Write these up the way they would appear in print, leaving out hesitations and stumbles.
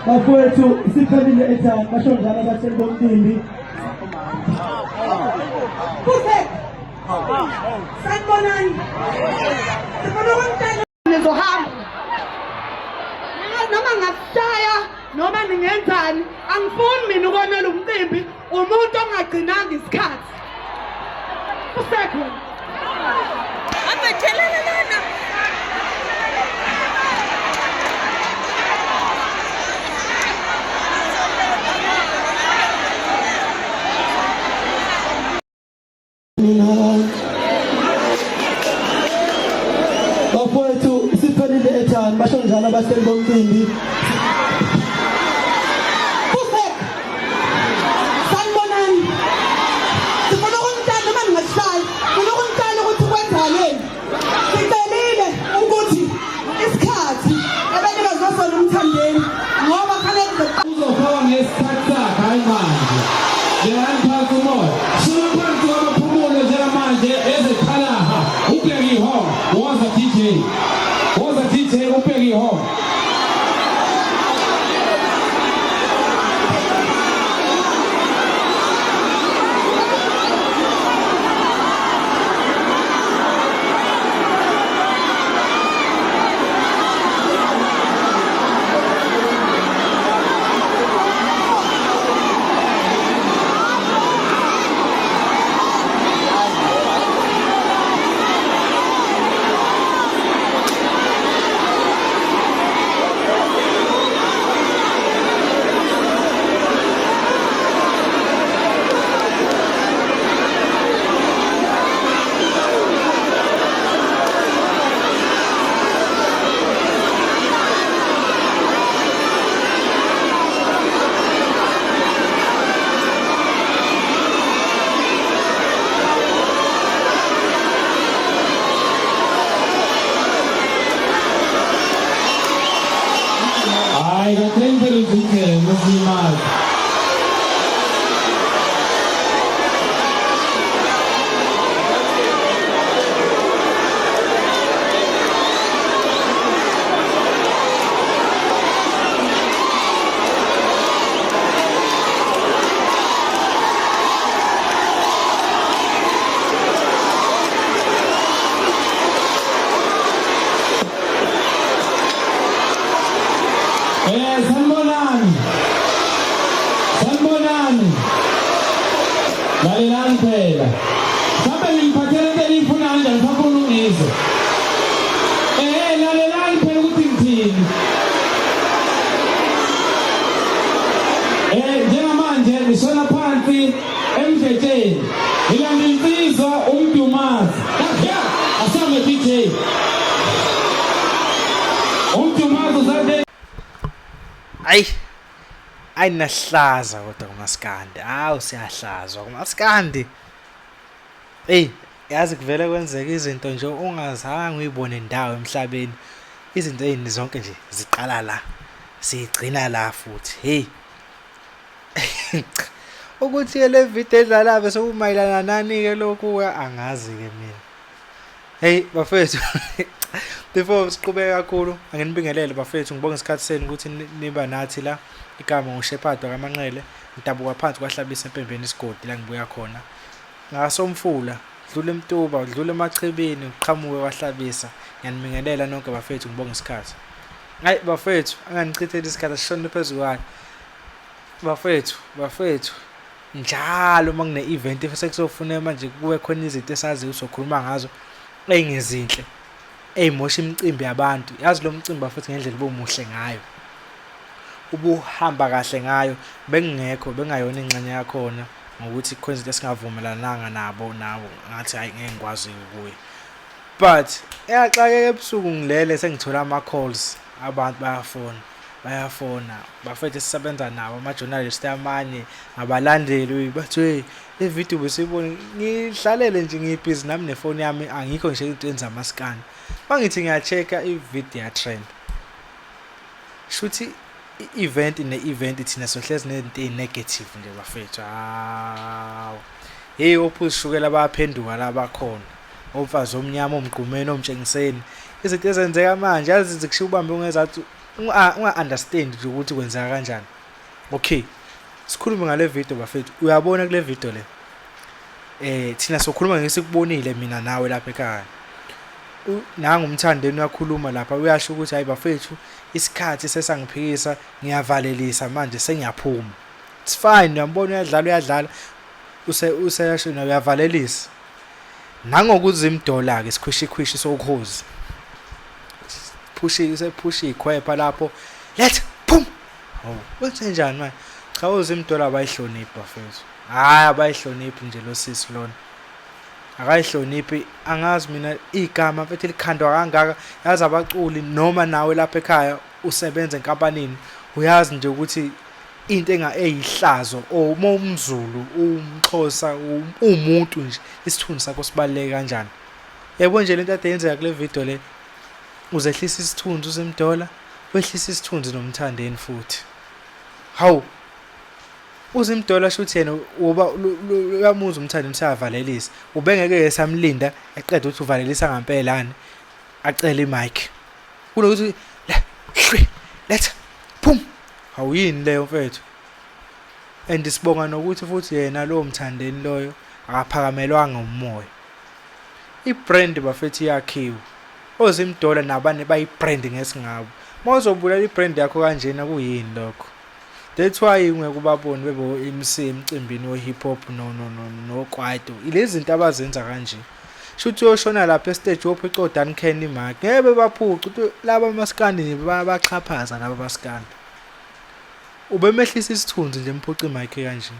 Bafowethu isiphelile airtime basho njalo abahleli bomcimbi. Kuze. Sanibonani. Sifuna ukunitshela nizohamba. Noma ngakushaya noma ningenzani angifuni mina ukonela umcimbi umuntu ongagcinanga isikhathi. Usekhona. Abethelele lana. Bafowethu isiphelile airtime basho njalo abahleli bomcimbi. Kusek. Sanibonani. Sifuna ukunitshela noma ningashayi. Sifuna ukunitshela ukuthi kwenzakaleni. Sicelile ukuthi isikhathi ebenikazwe sona uMthandeni ngoba kufanele kuzoqala Uzofakwa ngesikhathi sakhe hayi manje. Yelani phansi umoya. Shona phansi kwamaphumulo njengamanje ezeqhalaha. Ubheke ihongo. Woza DJ. Woza DJ ubheke ihongo. Hayi kahle impela uzithele muslimazi. Eh, sanibonani. Sanibonani. Lalelani phela. Mhlawumbe ngiliphathele into eniyifunayo nje ngisafuna ungizwe. Eh, lalelani phela ukuthi ngithini. Eh, njengamanje ngishona phansi emdletsheni. Ngilanda insizwa umdumazi. Ya, asambe DJ. Umdumazi uzade Ayi. Ayi nahlaza kodwa kumaskandi. Awu siyahlazwa kumaskandi. Ey, yazi kuvele kwenzeka izinto nje ungazange uyibone ndawo emhlabeni. Izinto ezini zonke nje ziqala la. Sigcina la futhi. Hey. Ukuthi le video edlala bese kumayelana nani ke lokhu angazi ke mina. Hey bafethu before siqhubeke kakhulu anginibingelele bafethu ngibonga isikhathi senu ukuthi niba nathi la igama nguShepherd wakaManqele ngidabuka phansi kwaHlabisa empembeni isigodi la ngibuya khona ngasomfula dlula emtuba udlula emachibini uqhamuke kwaHlabisa ngiyanibingelela nonke bafethu ngibonga isikhathi hayi bafethu anganichitheli isikhathi asishone phezu kwayo bafethu bafethu Njalo uma kune-event sekusofuneka manje kube khona izinto esaziyo sokhuluma ngazo ey'ngezinhle ey'mosha imicimbi yabantu. Yazi lo mcimbi bafethu ngendlela ubumuhle ngayo, ubuhamba kahle ngayo, bengingekho bengingayona ingxenye yakhona ngokuthi kukhona izinto esingavumelananga nabo nabo ngathi hhayi ngeke ngikwazi ukuya. But eyaxakeka ebusuku ngilele sengithola ama-calls abantu bayafona. Bayafona bafethu esisebenza nabo ama-journalist amanye abalandeli bathi hey le video besiyibona ngihlalele nje ngibhizi nami nefoni yami angikho nje ey'ntweni zamaskandi mangithi ngiya-check-a i-video ya-trend shuthi i-event ne-event thina sohlezi nezinto ey'negative nje bafethu hawu hheyi ophuza ushukela bayaphenduka la bakhona omfazi omnyama omgqumeni omtshengiseni izinto ezenzeka manje yazi zikushiya ubambe ungezathi. Unga understand nje ukuthi kwenzeka kanjani. Okay. Sikhulume ngale video bafethu. Uyabona kule video le. Thina sokhuluma ngesikubonile mina nawe lapha ekhaya. Nangu uMthandeni uyakhuluma lapha uyasho ukuthi hayi bafethu isikhathi sesangiphikisa ngiyavalelisa manje sengiyaphuma. It's fine uyambona uyadlala uyadlala use useyasho naye uyavalelisa. Nangokuzimdola ke isikhwishikhwishi sokhozi. Phushi usephusha ikhwepha lapho. Letha phum. Hawu wenzenjani manje? Cha uzimdola abayihloniphi bafethu. Hayi abayihloniphi nje lo sisi lona. Akayihloniphi angazi mina igama mfethu likhandwa kangaka yazi abaculi noma nawe lapha ekhaya usebenza enkampanini uyazi nje ukuthi into enga eyihlazo or uma umZulu umXhosa umuntu nje isithunzi sakho sibaluleke kanjani. Yabo nje lento ade yenzeka kule video le uzehlisa isithunzi uZimdola wehlisa isithunzi noMthandeni futhi. Hawu uZimdola shuthi yena uba uyamuzwa uMthandeni usayavalelisa ubengeke esamlinda eqeda ukuthi uvalelisa ngampelani acele imic kunokuthi la hlwi letha phum hawu yini leyo mfethu and sibonga nokuthi futhi yena lowo Mthandeni loyo akaphakamelwanga umoya. I-brand bafethu iyakhiwa. OZimdola nabane bayi-brand ngesingabo. Uma uzobulala i-brand yakho kanjena kuyini lokho? That's why ungeke ubabone bebo MC emcimbini we-hip hop no no no no kwaito. Ilezi zinto abazenza kanje. Shuthi uyoshona lapha estage wophuca oDuncan imark. Ngeke bebaphuce laba maskandi bayabaxhaphaza laba maskandi. Ubemehlisa isithunzi nje emphuca imic kanje.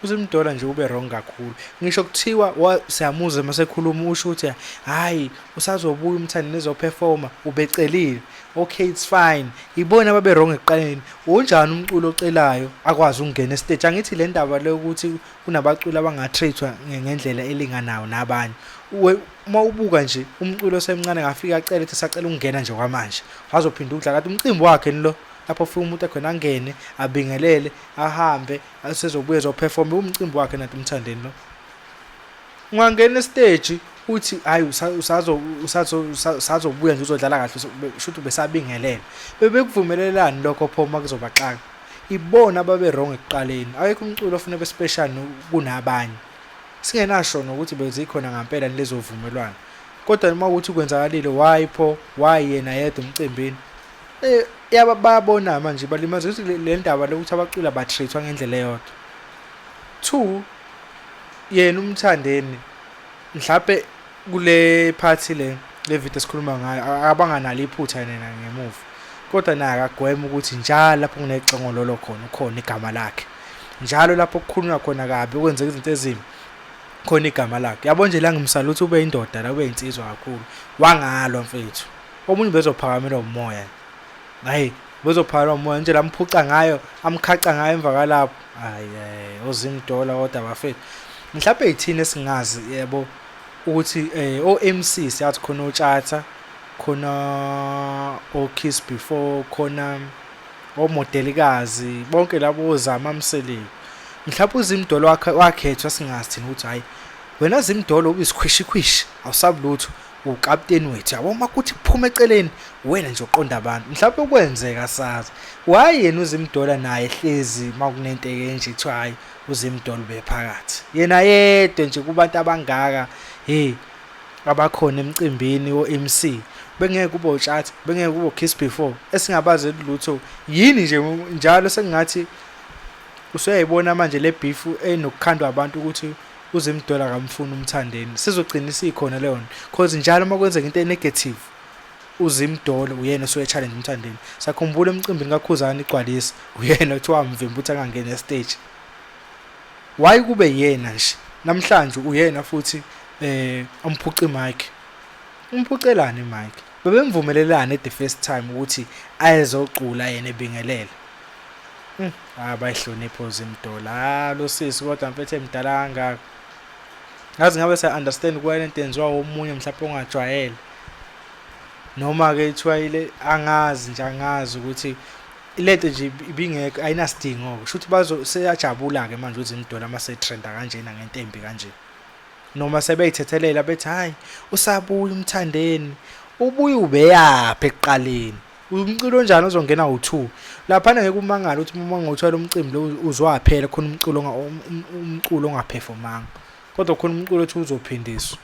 UZimdola nje ube wrong kakhulu. Ngisho kuthiwa siyamuzwa masekhuluma usho ukuthi hayi usazobuya uMthandeni ezoperforma ubecelile. Okay it's fine. Ibona ababe wrong ekuqaleni. Unjani umculo ocelayo akwazi ukungena estage? Angithi le ndaba le ukuthi kunabaculi abangatreatwa ngendlela elinganayo nabanye. Uma ubuka nje umculo osemncane ngafika acela ethi sacela ukungena nje kwamanje. Wazophinda ukudlala kade umcimbi wakhe lo lapho ufika umuntu ekhona angene abingelele ahambe asezobuya ezoperform umcimbi wakhe nanti uMthandeni lo. Ungangena estage uthi hayi usazo usazo usazobuya nje uzodlala kahle shuthi ubesabingelele. Bebekuvumelelani lokho pho uma kuzobaxaka? Ibona ababe wrong ekuqaleni. Akekho umculo ofuna ube special kunabanye. Singenasho nokuthi bezikhona ngampela lezo vumelwano. Kodwa uma ukuthi kwenzakalile why pho why yena yedwa emcimbini? Eh yaba bayabona manje balimaza ukuthi le ndaba lokuthi abaculi abatreatwa ngendlela eyodwa. Two yena uMthandeni mhlawumbe kule party le le video esikhuluma ngayo abanganalo iphutha yena ngemuva. Kodwa naye akagwema ukuthi njalo lapho kunexongololo khona ukhona igama lakhe. Njalo lapho kukhulunywa khona kabi kwenzeka izinto ezimbi khona igama lakhe. Yabo nje la ngimsala ukuthi ube indoda la ube insizwa kakhulu. Wangalwa mfethu. Omunye ubezophakamelwa umoya. Hayi bezophakelwa umoya nje lamphuca ngayo amkhaca ngayo emva kwalapho. Hayi oZimdola kodwa bafethu. Mhlawumbe yithina esingazi yebo ukuthi o MC siyathi khona oTshatha khona o Kiss Before khona omodelikazi bonke labo oZama Mseleku. Mhlawumbe uZimdola wakhethwa singazi thina ukuthi hayi wena Zimdola ubisikhwishikhwishi awusabi lutho ukapteni wethu yabo uma kuthi phuma eceleni wena nje uqonda abantu mhlawumbe ukwenzeka sazi why yena uZimdola naye hlezi uma kunento enje kuthiwa hayi uZimdola ubephakathi yena yedwa nje kubantu abangaka hey abakhona emcimbini wo-MC bengeke kube uTshatha bengeke kube uKiss Before esingabazi lutho yini nje njalo sengathi usuyayibona manje le beef enokukhandwa abantu ukuthi uZimdola akamfuni uMthandeni sizogcina isikhona leyo nto cause njalo uma kwenzeka into enegative uZimdola uyena osuke challenge uMthandeni. Sakhumbula emcimbini kaKhuzani igcwalisa uyena kuthiwa wamvimba ukuthi angangeni estage. Why kube yena nje namhlanje uyena futhi omphuca imic. Umphucelani imic? Bebemvumelelani the first time ukuthi ayezocula yena ebingelele. Ah bayihlonipha oZimdola. Ah lo sisi kodwa mfethu emdala kangaka. Ngazi ngabe siya understand kuba lento yenziwa omunye mhlawumbe ongajwayele. Noma ke ithiwa ile angazi nje angazi ukuthi lento nje ibingekho ayinasidingo ke. Shuthi bazo seyajabula ke manje uZimdola mase trenda kanjena ngento embi kanje. Noma sebeyithethelela bethi hayi usabuya uMthandeni ubuye ubeyaphi ekuqaleni. Umculo onjani ozongena u2 laphana? Ngeke umangale ukuthi uma ngothola umcimbi lo uzwaphela khona umculo umculo ongaphefomanga, kodwa khona umculo othi uzophindiswa.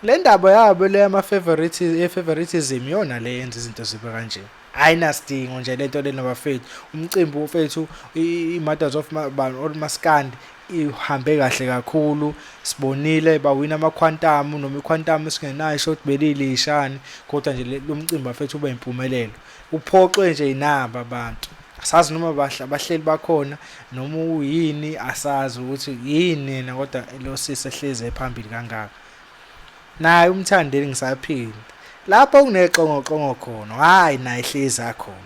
Le ndaba yabo le yama-favorite, ye-favoritism, iyona le yenza izinto zibe kanje. Ayinasidingo nje lento lena, bafethu. Umcimbi ufethu i-Mothers of All Maskandi ihambe kahle kakhulu. Sibonile bawina ama-Quantum, noma i-Quantum singenayo ishoti belilishani, kodwa nje lo mcimbi, bafethu, ube impumelelo. Uphoxwe nje inaba abantu, asazi noma abahleli bakhona noma uyini, asazi ukuthi yini yena, kodwa lo sisi ehlezi ephambili kangaka naye uMthandeni. Ngisaphinda lapho kunexongoxongo khona, hhayi, naye hlezi akhona,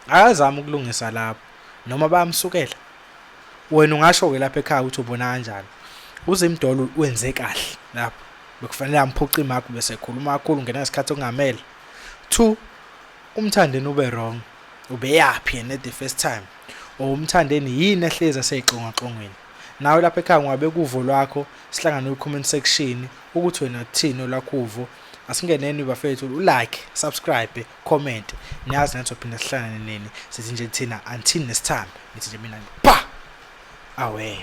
akazama ukulungisa lapho noma bayamsukela. Wena ungasho-ke lapha ekhaya ukuthi ubona kanjani. UZimdolo wenze kahle lapho, bekufanele amphuce imakhi bese ekhuluma kakhulu, ngena ngesikhathi okungamele. Two, uMthandeni ube wrong, ubeyaphi yena the first time, or uMthandeni yini ehlezi aseyixongaxongweni? Nawe lapha ekhaya ungabeka uvo lwakho, sihlangane kwi-comment section ukuthi wena uthini olwakho uvo. Asingeneni, bafethu, ulike, subscribe, comment. Niyazi nathi sophinda sihlangane nini. Sithi nje thina until next time, ngithi nje mina pa awe.